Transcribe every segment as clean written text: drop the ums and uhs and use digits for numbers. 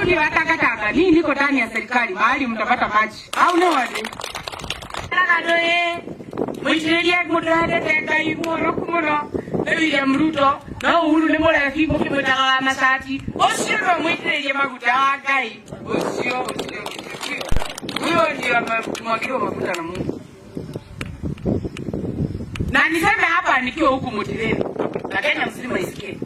Watu wa takataka, nini niko ndani ya serikali mahali mtapata maji au no wadi mwitiririe mundu endete Ngai mworoku muno nĩ William Ruto, no Uhuru nĩ mũrebi mũkĩmwĩtaga wa macati. Ũcio no mwitĩrĩrie maguta wa Ngai, ũcio ũcio ũcio huyo ndio amemwagiliwa mafuta na Mungu. Na niseme hapa nikiwa huku Mutireri na Kenya mzima isikie,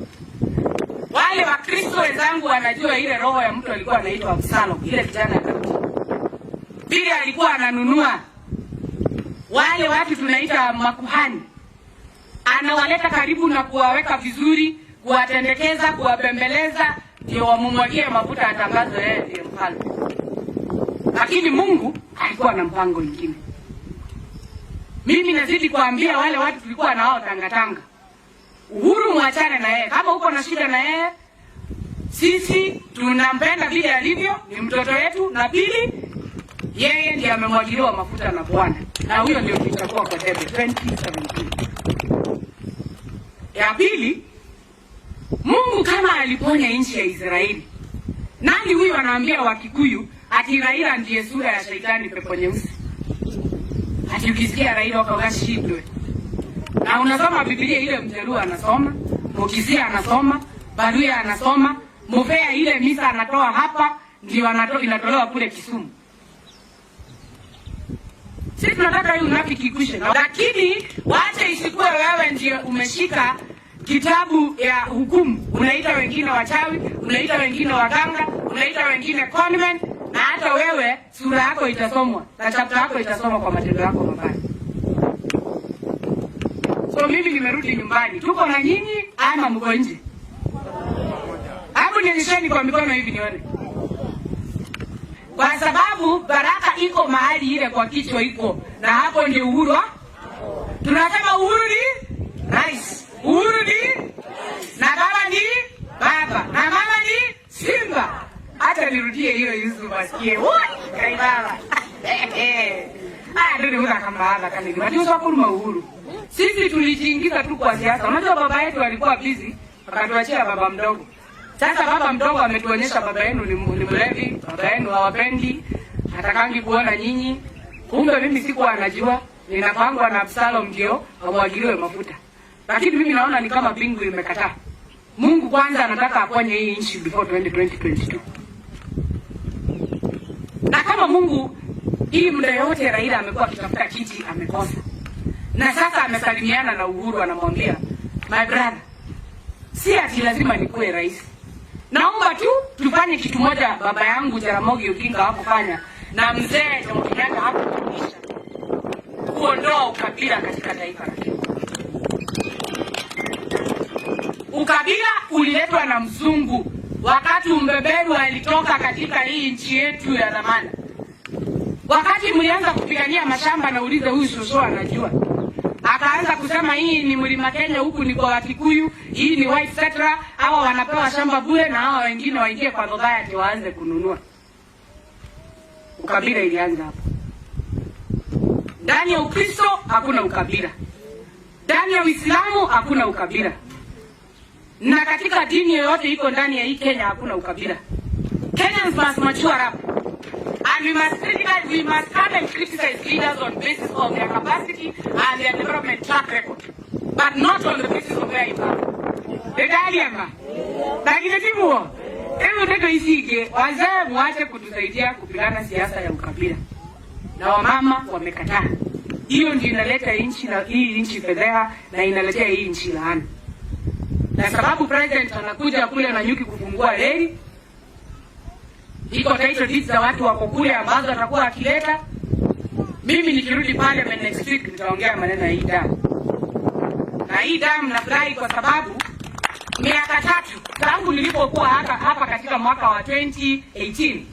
wale Wakristo wenzangu wanajua ile roho ya mtu alikuwa anaitwa Absalom, ile kijana ya Daudi, vile alikuwa ananunua wale watu tunaita makuhani, anawaleta karibu na kuwaweka vizuri, kuwatendekeza, kuwabembeleza, ndio wamumwagie mafuta atangaze yeye ndiye mfalme. Lakini Mungu alikuwa na mpango mwingine. Mimi nazidi kuambia wale watu tulikuwa na wao tangatanga, Uhuru mwachane na yeye. Kama uko na shida na yeye, sisi tunampenda vile alivyo, ni mtoto wetu, na pili, yeye ndiye amemwagiliwa mafuta na Bwana, na huyo ndio tulichagua kwa debe 2017. Ya pili, Mungu kama aliponya nchi ya Israeli, nani huyu anaambia Wakikuyu ati Raila ndiye sura ya shaitani, pepo nyeusi? Ati ukisikia Raila ukashindwe. Na unasoma Biblia ile Mjaluo anasoma, Mukisia anasoma, Baluya anasoma, Mufea ile misa anatoa hapa ndio inatolewa kule Kisumu. Sisi tunataka hii unafiki ikwishe, lakini wache isikuwe wewe ndio umeshika kitabu ya hukumu, unaita wengine wachawi, unaita wengine waganga, unaita wengine conmen, na hata wewe sura yako itasomwa na chapter yako itasomwa kwa matendo yako mabaya. So mimi nimerudi nyumbani, tuko na nyinyi ama mko nje? Hebu nionyesheni kwa mikono hivi nione, kwa sababu baraka iko mahali ile kwa kichwa iko, na hapo ndio uhuru. Tunasema uhuru ni rais, uhuru ni na baba ni baba na mama ni simba. Hata nirudie hiyo Yusuf asikie. Woi, kai baba. Ah, ndio ndio kama baba kama ni watu kuruma uhuru. Sisi tulijiingiza tu kwa siasa. Unajua baba yetu alikuwa busy, akatuachia baba mdogo. Sasa baba mdogo ametuonyesha baba yenu ni mlevi, baba yenu hawapendi, hatakangi kuona nyinyi. Kumbe mimi sikuwa anajua, ninapangwa na Absalom ndio amwagiliwe mafuta. Lakini mimi naona ni kama mbingu imekataa. Mungu kwanza anataka aponye hii nchi before 2022. Na kama Mungu hii muda yote Raila amekuwa akitafuta kiti amekosa. Na sasa amesalimiana na Uhuru, anamwambia, "My brother, si ati lazima nikuwe rais. Naomba tu tufanye kitu moja baba yangu Jaramogi Oginga hakufanya na mzee Jomo Kenyatta hakudumisha, kuondoa ukabila katika taifa la Kenya. Ukabila uliletwa na mzungu wakati mbeberu alitoka katika hii nchi yetu ya dhamana. Wakati mlianza kupigania mashamba, naulize huyu shosho anajua, akaanza kusema hii ni mlima Kenya, huku ni kwa Wakikuyu, hii ni white settler, hawa wanapewa shamba bure na hawa wengine waingie kwa society waanze kununua. Ukabila ilianza hapo. Ndani ya Ukristo hakuna ukabila, ndani ya Uislamu hakuna ukabila, na katika dini yoyote iko ndani ya hii Kenya hakuna ukabila. Kenyans must mature up. And we must come and criticize leaders on basis of their capacity and their development track record, but not on the basis of where you come. Ndaliema. Lakini timuo. Hebu ndio isige, wazee muache kutusaidia kupigana siasa ya ukabila. Na wamama wamekataa. Hiyo ndio inaleta nchi na hii nchi fedheha na inaletea hii nchi laana. Na sababu president anakuja kule Nanyuki kufungua reli, iko title deeds za watu wako kule ambazo atakuwa akileta. Mimi nikirudi parliament next week nitaongea maneno ya hii damu. Na hii damu nafurahi kwa sababu miaka 3 tangu nilipokuwa hapa katika mwaka wa 2018,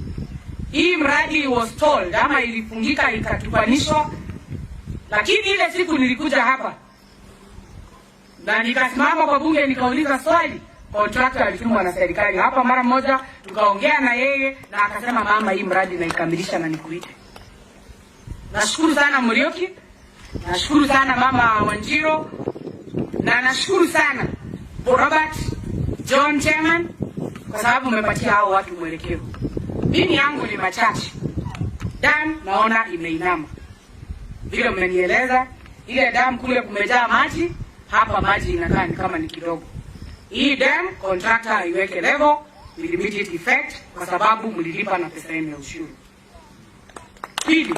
hii mradi was stalled ama ilifungika ikatupanishwa, lakini ile siku nilikuja hapa na nikasimama kwa bunge nikauliza swali, contractor alitumwa na serikali hapa mara moja, tukaongea na yeye na akasema, "Mama, hii mradi naikamilisha na nikuite." Nashukuru sana Muriuki, nashukuru sana mama Wanjiru, na nashukuru sana Robert John Chairman. kwa sababu umepatia hao watu mwelekeo. Mimi yangu ni machache. Dam naona imeinama vile mmenieleza, ile dam kule kumejaa maji, hapa maji inakaa ni kama ni kidogo. Hii dam contractor aiweke level with immediate effect, kwa sababu mlilipa na pesa yenu ya ushuru. Pili,